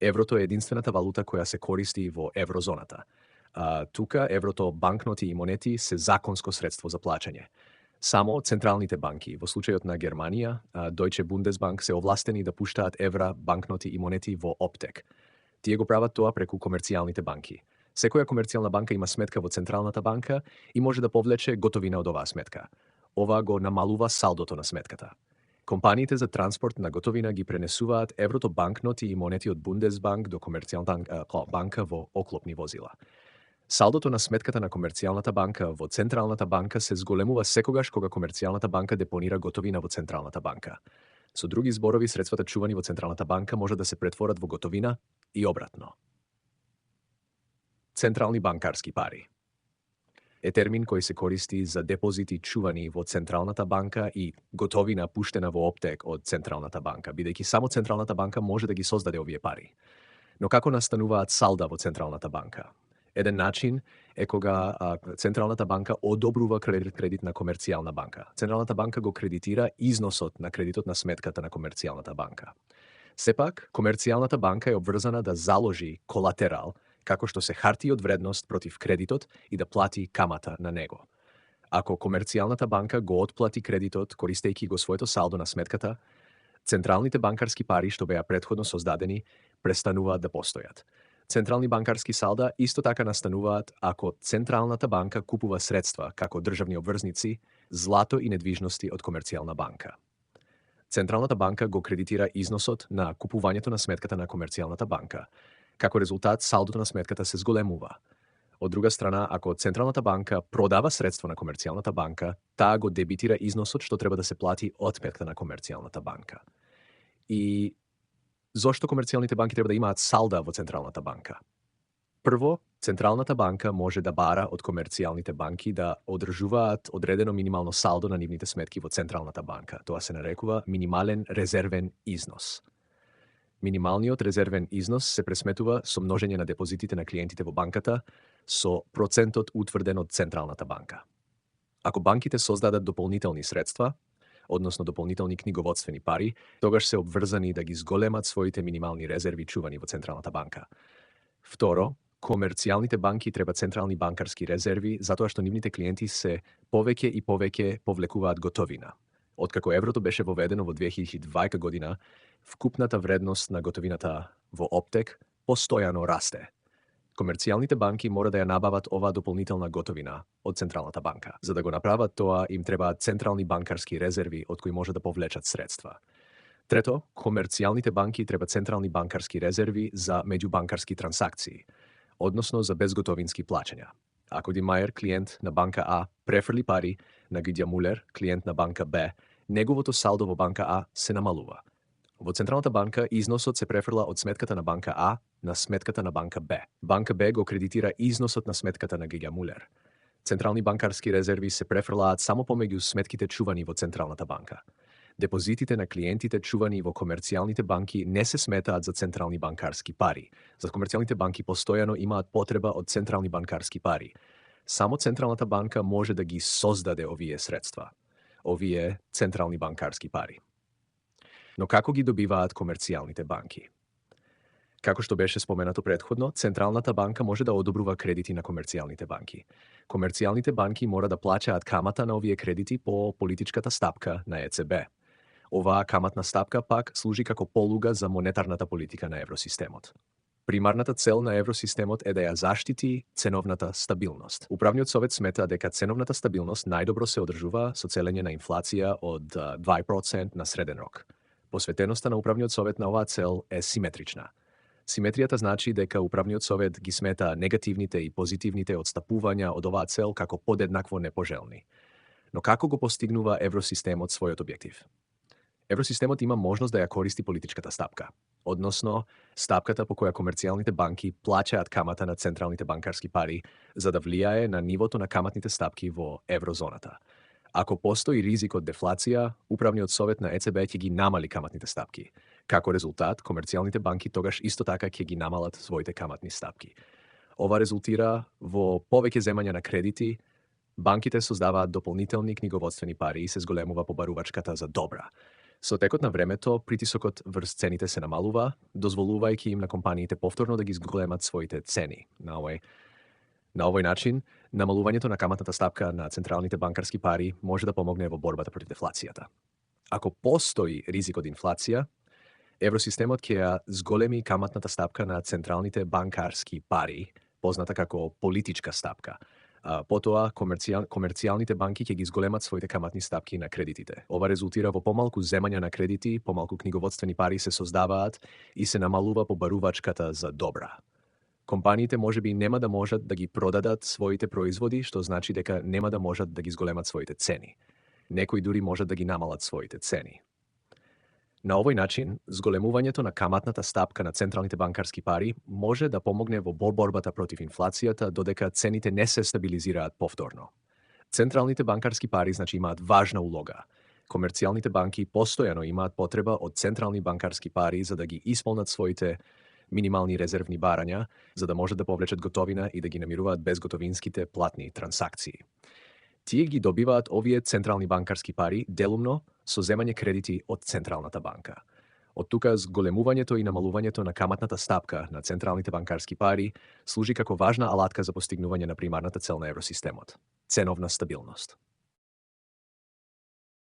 Еврото е единствената валута која се користи во еврозоната. Тука еврото, банкноти и монети се законско средство за плаќање. Само централните банки, во случајот на Германија, Deutsche Bundesbank, се овластени да пуштаат евра, банкноти и монети во оптек. Тие го прават тоа преку комерцијалните банки. Секоја комерцијална банка има сметка во Централната банка и може да повлече готовина од оваа сметка. Ова го намалува салдото на сметката. Компаниите за транспорт на готовина ги пренесуваат еврото, банкноти и монети од Бундесбанк до комерцијалната банка во оклопни возила. Салдото на сметката на комерцијалната банка во Централната банка се зголемува секогаш кога комерцијалната банка депонира готовина во Централната банка. Со други зборови, средствата чувани во Централната банка може да се претворат во готовина и обратно. Централни банкарски пари е термин кој се користи за депозити чувани во Централната банка и готовина пуштена во оптек од Централната банка, бидејќи само Централната банка може да ги создаде овие пари. Но како настануваат салда во Централната банка? Еден начин е кога Централната банка одобрува кредит на комерцијална банка. Централната банка го кредитира износот на кредитот на сметката на комерцијалната банка. Сепак, комерцијалната банка е обврзана да заложи колатерал, како што се хартии од вредност против кредитот и да плати камата на него. Ако комерцијалната банка го отплати кредитот користејќи го своето салдо на сметката, централните банкарски пари што беа претходно создадени престануваат да постојат. Централни банкарски салда исто така настануваат ако Централната банка купува средства, како државни обврзници, злато и недвижности од комерцијална банка. Централната банка го кредитира износот на купувањето на сметката на комерцијалната банка. Како резултат, салдото на сметката се зголемува. Од друга страна, ако Централната банка продава средство на комерцијалната банка, таа го дебитира износот што треба да се плати од сметката на комерцијалната банка. И зошто комерцијалните банки треба да имаат салда во Централната банка? Прво, Централната банка може да бара од комерцијалните банки да одржуваат одредено минимално салдо на нивните сметки во Централната банка. Тоа се нарекува минимален резервен износ. Минималниот резервен износ се пресметува со множење на депозитите на клиентите во банката со процентот утврден од Централната банка. Ако банките создадат дополнителни средства, односно дополнителни книговодствени пари, тогаш се обврзани да ги зголемат своите минимални резерви чувани во Централната банка. Второ, комерцијалните банки треба централни банкарски резерви затоа што нивните клиенти се повеќе и повеќе повлекуваат готовина. Откако еврото беше воведено во 2002 година, вкупната вредност на готовината во оптек постојано расте. Комерцијалните банки мора да ја набават оваа дополнителна готовина од Централната банка. За да го направат тоа, им требаат централни банкарски резерви од кои може да повлечат средства. Трето, комерцијалните банки треба централни банкарски резерви за меѓубанкарски трансакции, односно за безготовински плаќања. Ако Ди Мајер, клиент на банка А, префрли пари на Гидја Мулер, клиент на банка Б, неговото салдо во банка А се намалува. Во Централната банка износот се префрла од сметката на банка А на сметката на банка Б. Банка Б го кредитира износот на сметката на Гидја Мулер. Централни банкарски резерви се префрлаат само помеѓу сметките чувани во Централната банка. Депозитите на клиентите чувани во комерцијалните банки не се сметаат за централни банкарски пари. За комерцијалните банки постојано имаат потреба од централни банкарски пари. Само Централната банка може да ги создаде овие средства, овие централни банкарски пари. Но како ги добиваат комерцијалните банки? Како што беше споменато претходно, Централната банка може да одобрува кредити на комерцијалните банки. Комерцијалните банки мора да плаќаат камата на овие кредити по политичката стапка на ЕЦБ. Оваа каматна стапка пак служи како полуга за монетарната политика на евросистемот. Примарната цел на евросистемот е да ја заштити ценовната стабилност. Управниот совет смета дека ценовната стабилност најдобро се одржува со целење на инфлација од 2% на среден рок. Посветеноста на управниот совет на оваа цел е симетрична. Симетријата значи дека управниот совет ги смета негативните и позитивните одстапувања од оваа цел како подеднакво непожелни. Но како го постигнува евросистемот својот објектив? Евросистемот има можност да ја користи политичката стапка, односно стапката по која комерцијалните банки плаќаат камата на централните банкарски пари за да влијае на нивото на каматните стапки во еврозоната. Ако постои ризик од дефлација, управниот совет на ЕЦБ ќе ги намали каматните стапки. Како резултат, комерцијалните банки тогаш исто така ќе ги намалат своите каматни стапки. Ова резултира во повеќе земања на кредити, банките создаваат дополнителни книговодствени пари и се зголемува побарувачката за добра. Со текот на времето, притисокот врз цените се намалува, дозволувајќи им на компаниите повторно да ги зголемат своите цени. На овој начин, намалувањето на каматната стапка на централните банкарски пари може да помогне во борбата против дефлацијата. Ако постои ризик од инфлација, Евросистемот ќе ја зголеми каматната стапка на централните банкарски пари, позната како политичка стапка. Потоа, комерцијалните банки ќе ги зголемат своите каматни стапки на кредитите. Ова резултира во помалку земање на кредити, помалку книговодствени пари се создаваат и се намалува побарувачката за добра. Компаниите можеби нема да можат да ги продадат своите производи, што значи дека нема да можат да ги зголемат своите цени. Некои дури можат да ги намалат своите цени. На овој начин, зголемувањето на каматната стапка на централните банкарски пари може да помогне во борбата против инфлацијата додека цените не се стабилизираат повторно. Централните банкарски пари значи имаат важна улога. Комерцијалните банки постојано имаат потреба од централни банкарски пари за да ги исполнат своите минимални резервни барања, за да можат да повлечат готовина и да ги намируваат безготовинските платни трансакции. Тие ги добиваат овие централни банкарски пари делумно со земање кредити од Централната банка. Од тука зголемувањето и намалувањето на каматната стапка на централните банкарски пари служи како важна алатка за постигнување на примарната цел на евросистемот – ценовна стабилност.